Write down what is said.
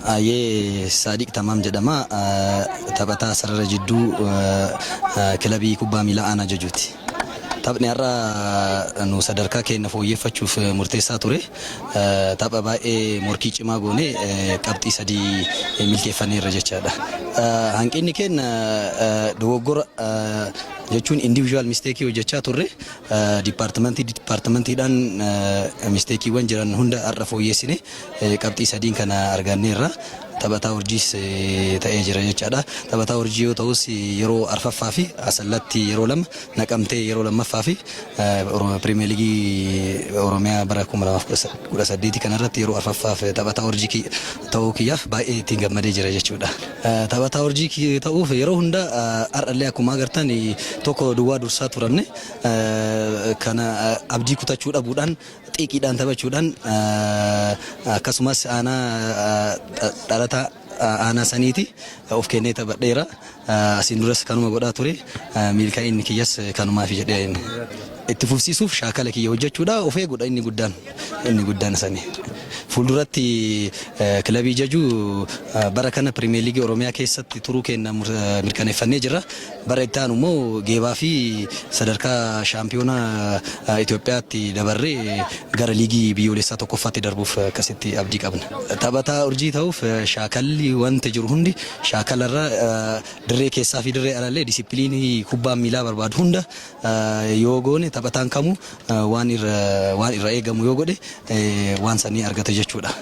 Ayyee, Saadiq Tamaam jedhama. Taphataa sarara jidduu kilabii kubbaa miilaa Aanaa Jajuuti. Taphni har'a nu sadarkaa keenya fooyyeffachuuf murteessaa ture. Tapha baay'ee morkii cimaa goone qabxii 3 milkeeffanneerra jechaadha. Hanqinni keenya dogoggora jechuun individual mistake hojjechaa turre. Dipaartimantiidhaan mistakeiiwwan jiran hunda har'a fooyyessine qabxii 3n kana arganneerra. Taphataa urjiis ta'ee jira jechaadha. Taphataa urjii yoo ta'us yeroo arfaffaa fi Asallatti yeroo 2, Naqamtee yeroo lammaffaa fi Pirimeer Liigii Oromiyaa bara 2018 kanarratti yeroo arfaffaaf taphataa urjii ta'uu kiyyaaf baay'ee ittiin gammadee jira jechuudha. Taphataa urjii ta'uuf yeroo hunda har'allee akkuma agartan 1-0 dursaa turanne. Kana abdii kutachuu dhabuudhaan, xiiqiidhaan taphachuudhaan, akkasumas aanaa dhalataa aanaa saniiti of kennee taphadheera. Asiin duras kanuma godhaa ture. Milkaa'inni kiyyas kanumaaf jedhee itti fufsiisuuf shaakala kiyya hojjechuudha. Of eeguudha inni guddaan sani. Fuulduratti kilabii Jajuu bara kana Pirimeer Liigii Oromiyaa keessatti turuu keenya mirkaneeffannee jirra. Bara itti aanu immoo geebaa fi sadarkaa shaampiyoonaa Itoophiyaatti dabarree gara liigii biyyoolessaa tokkoffaatti darbuuf akkasitti abdii qabna. Taphataa urjii ta'uuf shaakalli wanta jiru hundi shaakalarra, dirree keessaa fi dirree alallee disipiliinii kubbaan miilaa barbaadu hunda yoo goone, taphataan kamuu waan irra eegamu yoo godhe waan sanii argata jechuudha.